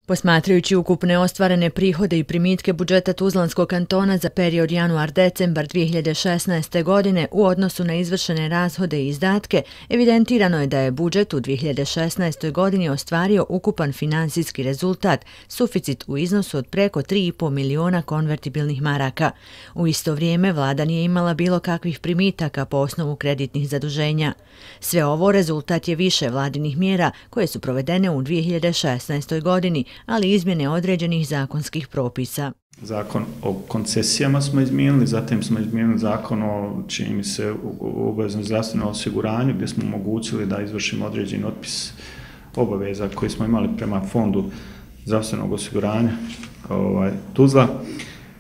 Posmatrajući ukupne ostvarene prihode i primitke budžeta Tuzlanskog kantona za period januar-decembar 2016. godine u odnosu na izvršene rashode i izdatke, evidentirano je da je budžet u 2016. godini ostvario ukupan finansijski rezultat, suficit u iznosu od preko 3,5 miliona konvertibilnih maraka. U isto vrijeme vlada nije imala bilo kakvih primitaka po osnovu kreditnih zaduženja. Sve ovo rezultat je više vladinih mjera koje su provedene u 2016. godini, ali i izmjene određenih zakonskih propisa. Zakon o koncesijama smo izmijenili, zatim smo izmijenili zakon o, čini mi se, obaveznom zdravstvenom osiguranju, gdje smo omogućili da izvršimo određeni otpis obaveza koji smo imali prema fondu zdravstvenog osiguranja Tuzla.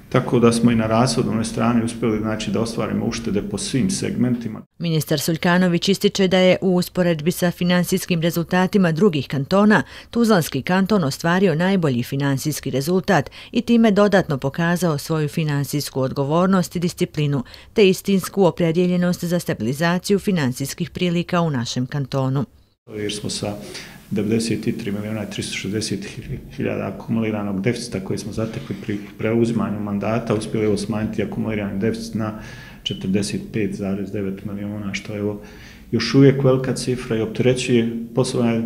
Tako da smo i na rashodovnoj strani uspjeli da ostvarimo uštede po svim segmentima. Ministar Suljkanović ističe da je u usporedbi sa finansijskim rezultatima drugih kantona, Tuzlanski kanton ostvario najbolji finansijski rezultat i time dodatno pokazao svoju finansijsku odgovornost i disciplinu, te istinsku opredjeljenost za stabilizaciju finansijskih prilika u našem kantonu. Jer smo sa 93 miliona i 360 hiljada akumuliranog deficita koji smo zatekli pri preuzimanju mandata, uspjeli smanjiti akumulirani deficit na 45,9 miliona, što je još uvijek velika cifra i opterećuje poslovanje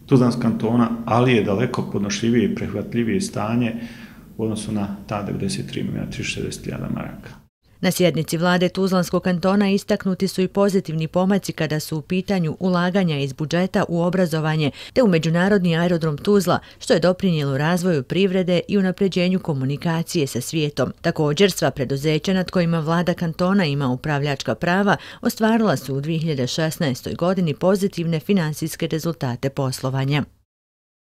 Tuzlanskog kantona, ali je daleko podnošljivije i prihvatljivije stanje u odnosu na ta 93 miliona i 360 hiljada maraka. Na sjednici vlade Tuzlanskog kantona istaknuti su i pozitivni pomaci kada su u pitanju ulaganja iz budžeta u obrazovanje te u međunarodni aerodrom Tuzla, što je doprinijelo razvoju privrede i unapređenju komunikacije sa svijetom. Također, sva preduzeća nad kojima vlada kantona ima upravljačka prava ostvarila su u 2016. godini pozitivne finansijske rezultate poslovanja.